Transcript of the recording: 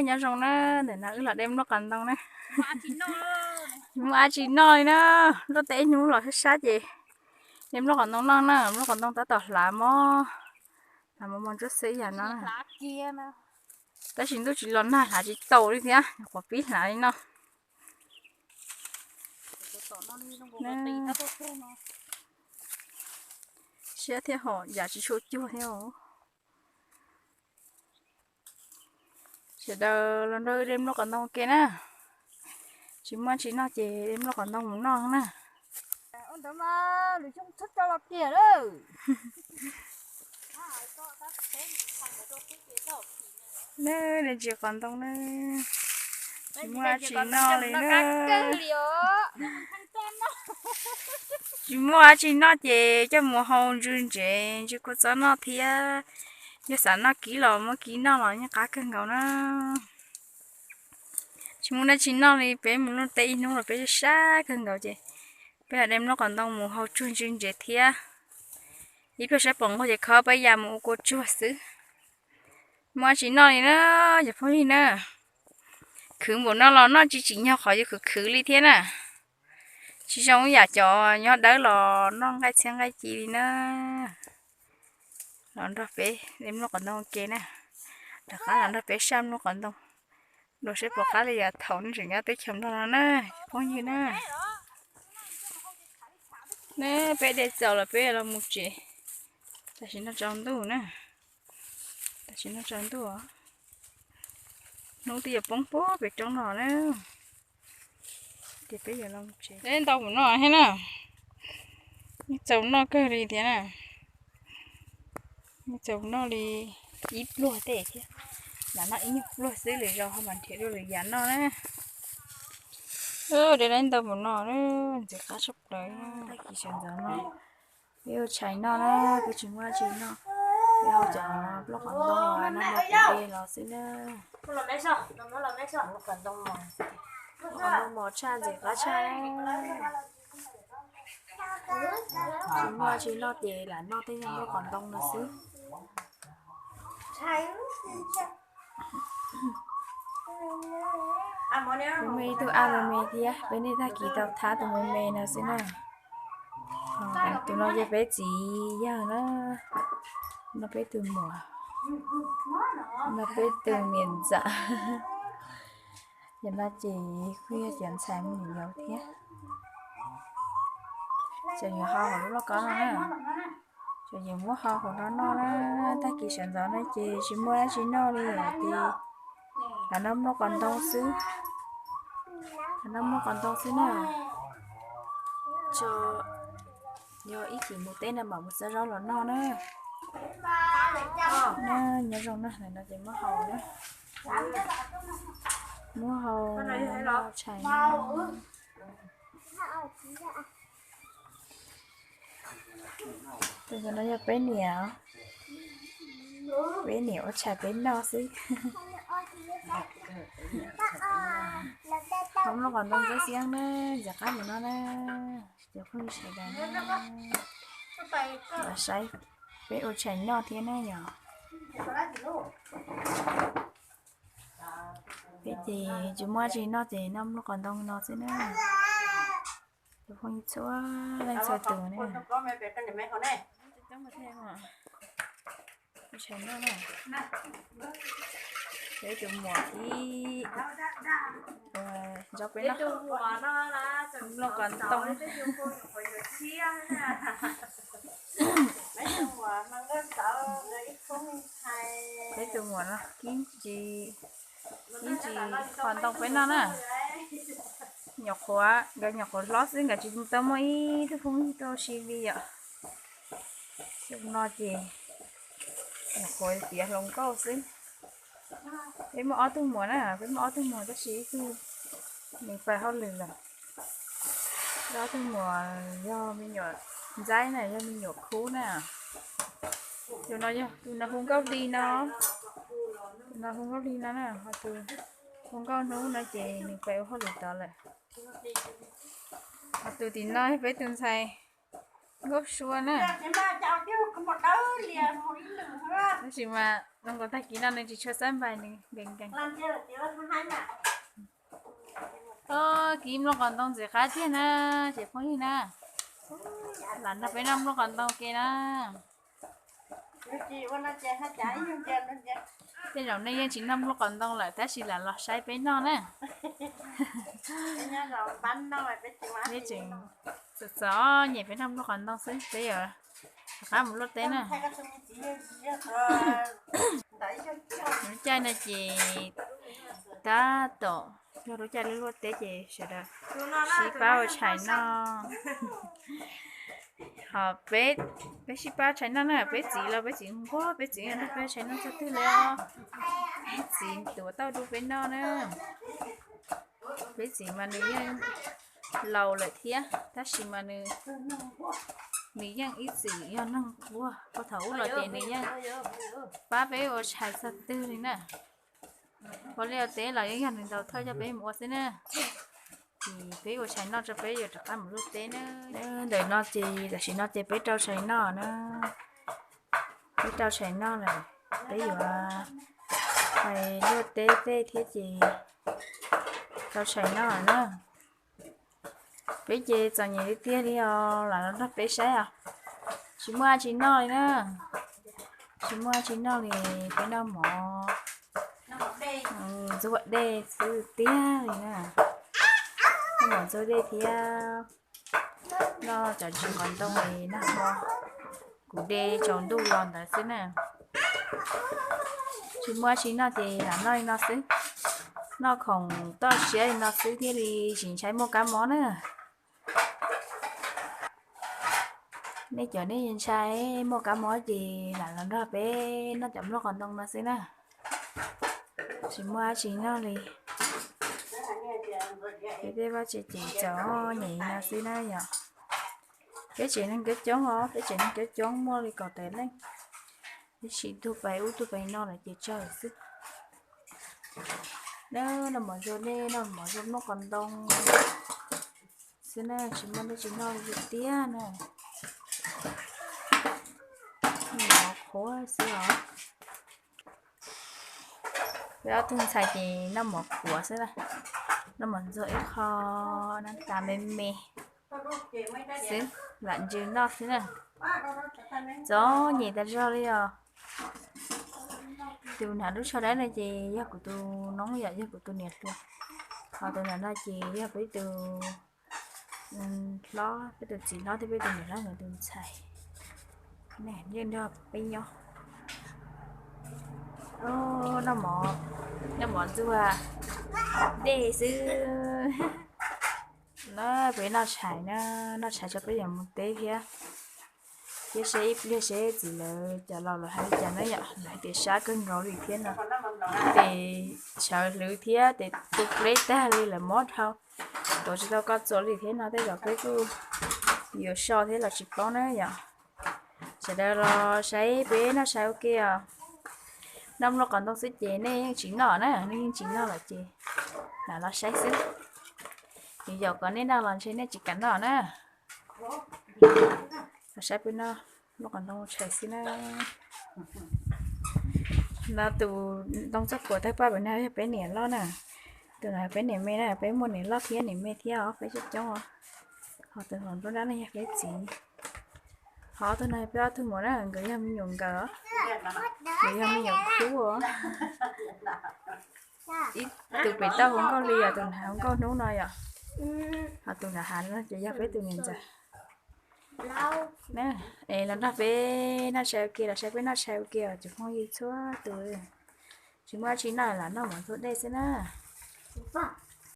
Nyob zoo na, ntawm no wb los de nplooj qos ntoo na. Tsis muaj dab tsi noj li na, nroj teb ib hnub los sab sab ces de nplooj qos ntoo noj na, nplooj qos ntoo tab tom hlav mob, hlav mob mob ntsuab xwb yam no. Tab sis ntuj tsis los nag hlav tsis tau li thiab, nyuam qhuav pib hlav li no. Siab thiab hom yam tsis tshua cuag thiab. Sawv daws los nrog wb de nplooj qos ntoo ua ke na. Tsis muaj dab tsi noj ces de nplooj qos ntoo mus noj na. Neb de ntsis qos ntoo na, tsis muaj dab tsi noj li na. Tsis muaj dab tsi noj ces coj mus hau ntsw ntsev ntsw kua txob noj thiab. Yog xav noj kib los muab kib noj los yeej qab kawg nkaus na. Tsis muaj dab tsi noj li, peb mus luaj teb ib hnub los peb sab kawg nkaus ces peb yog de nplooj qos ntoo mus hau tsuag ntsw ntsev thiab. Ib pliag saib pom nqaug ces khov peb ya mus ua kua tsuag xwb. Muaj dab tsi noj li na, cov phooj ywg na. Khwv npaum no los noj tsis tsim nyog qhov yuav khwv khwv li thiab na. Tsis zoo yam cov nyob dawb los noj nqaij txhiab nqaij ci li na. Los nrog peb de nplooj qos ntoo ua ke na. Rov qab los nrog peb saj nplooj qos ntoo dua saib puas qab li yam thaum nej tseem nyob teb chaws Nplog no na, cov phooj ywg na. Neb peb de txaus los peb los mus tsev. Tam sim no tsaus ntuj na. Tam sim no tsaus ntuj, hnub twb yuav poob puag pem roob no na. Ces peb yuav los mus tsev. Ntau mus noj thiab na. Yeej txaus noj kawg li thiab na. Yeej txaus noj li ib pluag tej thiab. Lam noj ib nyuag pluag xwb lwm zaus ho mam nrhiav dua lwm yam noj na. De ntau mus no, ntxim qab tshaj plaws. Tag kis sawv ntxov no peb ua tshais noj na, peb tsis muaj dab tsi noj. Peb hau cov nplooj qos ntoo no noj mov pem los xwb na. Nplooj qos ntoo mos tshaj ntxim qab tshaj. Tsis muaj dab tsi noj ces lam noj tej yog nplooj qos ntoo no xwb. Kuv muaj ib tug ab me me thiab, peb niaj tag kis tau thab tus me me no xwb na. Tus no yog peb txiv yawg na, no peb tus muam, no peb tus niam ntxawm. Yog no ces kuj yog cov ntxhais me nyuam yaus thiab. Cov yuav hau hauv lub lauj kaub no na. Cov yuav muab hau hauv no noj na. Tag kis sawv ntxov no ces tsis muaj dab tsi noj li os ces lam noj nplooj qos ntoo xwb. Lam noj nplooj qos ntoo xwb na. Tso, yog ib chim mus teb no mam mus xawb zaub los noj na. Nyob zoo na, no ces muab hau na. Muab hau, tshais no. Tus no yog peb niam, peb niam ua tshais peb noj xwb. Hau nplooj qos ntoo ntxeeb xiab na, ntxim qab mus no na. Cov phooj ywg sawv daws, los saib peb ua tshais noj thiab na yom. Peb ces tsis muaj dab tsi noj ces noj nplooj qos ntoo no xwb na. Cov phooj ywg txhua leej txhua tus na. Peb tus muam ib, nrog peb noj nplooj qos ntoo. Peb tus muam no kib ntsis, kib ntsis qos ntoo peb noj na. Nyuam qhuav, nkawd nyuam qhuav hlob xwb, nkawd tsis tau muaj ib tug phooj ywg tuaj ua si li yom. Xyoo no ces nyuam qhuav tiav hluas nkauj xwb. Peb muaj ob tug muam na, peb muaj ob tug muam tab sis ib tug nws pais hauj lwm lawm. Ob tug muam yog me nyuam ntxaib na, yog me nyuam khub na. Tus no yog tus no hu nkauj hli no, tus no hu nkauj hli no na, ho tus hu nkauj hnub no ces nws pais ua hauj lwm tod lawm. Ho tus tim no yog peb tus ntxhais nkauj sua na. Tab sis mas zoo nkaus tag kis no nws tsis tshua xab npais, nws nkees nkees. Kis nplooj qos ntoo ntxim qab tiag na, ces phooj ywg na, lam nrog peb noj nplooj qos ntoo ke na. Tej zaum nej yeej tsis noj nplooj qos ntoo lawm tab sis lam los saib peb noj na. Peb tseem txom txom nyem peb noj nplooj qos ntoo xwb, peb yuav rov qab mus luaj teb na. Lub caij no ces tab tom yog lub caij luaj luaj teb ces sawv daws sib pab ua tshais noj. Ho peb, peb sib pab tshais noj na, peb txiv los peb txiv nquag, peb txiv nquag peb tshais noj txog twg li os. Peb txiv tuav tauj rau peb noj na. Peb txiv mas nws yeej laus lawm thiab tab sis mas nws, nws yeej ib txwm yog neeg nquag, puag thaum ub los ces nws yeej pab peb ua tshais txog twg li na. Ua liaj ua teb los yeej yog nws ntaus thauj coj peb mus ua xwb na. Ces peb ua tshais noj tso peb yuav rov qab mus luaj teb na. Ntawm no ces tam sim no ces peb rau tshais noj na. Peb rau tshais noj lawm, peb yuav luaj teb tej thiab ces rau tshais noj na. Peb ces txom nyem tiag tiag li os, lam los nrog peb saib os. Tsis muaj tsis noj li na. Tsis muaj tsis noj li, peb noj mov ntxuag dej xwb tiag li na. Noj mov ntxuag dej thiab noj cov ntsis qos ntoo li nag hmo, kuv de tsaus ntuj los ntawd xwb na. Tsis muaj tsis noj ces lam noj li no xwb. Noj khoom toj siab li no xwb thiaj li tsis ntshai muaj kab mob na. Nej cov nej ntshai muaj kab mob ces lam los nrog peb noj cov nplooj qos ntoo no xwb na. Tsis muaj dab tsi noj li. Peb tej vaj tse ces txom nyem no xwb na yom. Peb tsev neeg coob coob os, peb tsev neeg coob coob muaj li kaum tawm leej. Tab sis tuag pais ub tuag pais no lawm ces tsawg xwb. Noj mov ntxuag dej, noj mov ntxuag nplooj qos ntoo xwb na, tsis muaj dab tsi noj li tiag na. Noj mov qhuav xwb os. Peb ob tug ntxhais ces noj mov qhuav xwb na, noj mov ntxuag ib qho, noj tas me me xwb, lam ntsws noj xwb na. Txom nyem tas zog li os. Tus hnav lub tsho dawb no ces yog kuv tus noob yom, yog kuv tus niam hluas. Ho tus hnav no ces yog peb tus hlob, peb tus txiv hlob thiab peb tus niam hlob nkawd tus ntxhais. Yeej nrog peb nyob. Noj mov ntxuag dej xwb. Na peb noj tshais na, noj tshais tso peb yuav mus teb thiab. Thiab seb ib pliag seb txiv lawv cov laus lawv hais li cas na yom, lawv hais tias sab kawg nkaus li thiab no. Ces sawv hlwv thiab ces tu pleb tag li lawm mob dhau, tuav tsis tau koj txuas li thiab no tej zaum peb kuj yuav so thiab los tsis paub na yom. Sawv daws los saib peb noj tshais ua ke os. Noj nplooj qos ntoo xwb ces nej yeej tsis noj na, nej yeej tsis noj lawm ces lam los saib xwb. Nws yaum kom nej noj los ntshe nej tsis kam noj na. Los saib peb noj nplooj qos ntoo tshais xwb na. No tus ntoo txoj puam tawg paj pem no yog peb niam loj na. Tus no yog peb niam me na, peb muaj niam loj thiab niam me thiab os, peb coob coob os. Ho tus hauv nruab nrab no yog peb txiv. Ho ob tug no yog peb ob tug muam na, nkawd yog me nyuam nkawd, nkawd yog me nyuam khub os. Ib tus pem tau hauv nkauj li os, tus hnav hauv nkauj hnub no yom. Ho tus hnav hav no ces yog peb tus niam ntxawm. Es los nrog peb noj tshais ua ke, los saib peb noj tshais ua ke os cov phooj ywg txhua tus. Tsis muaj dab tsi noj lam noj mov ntxuag dej xwb na.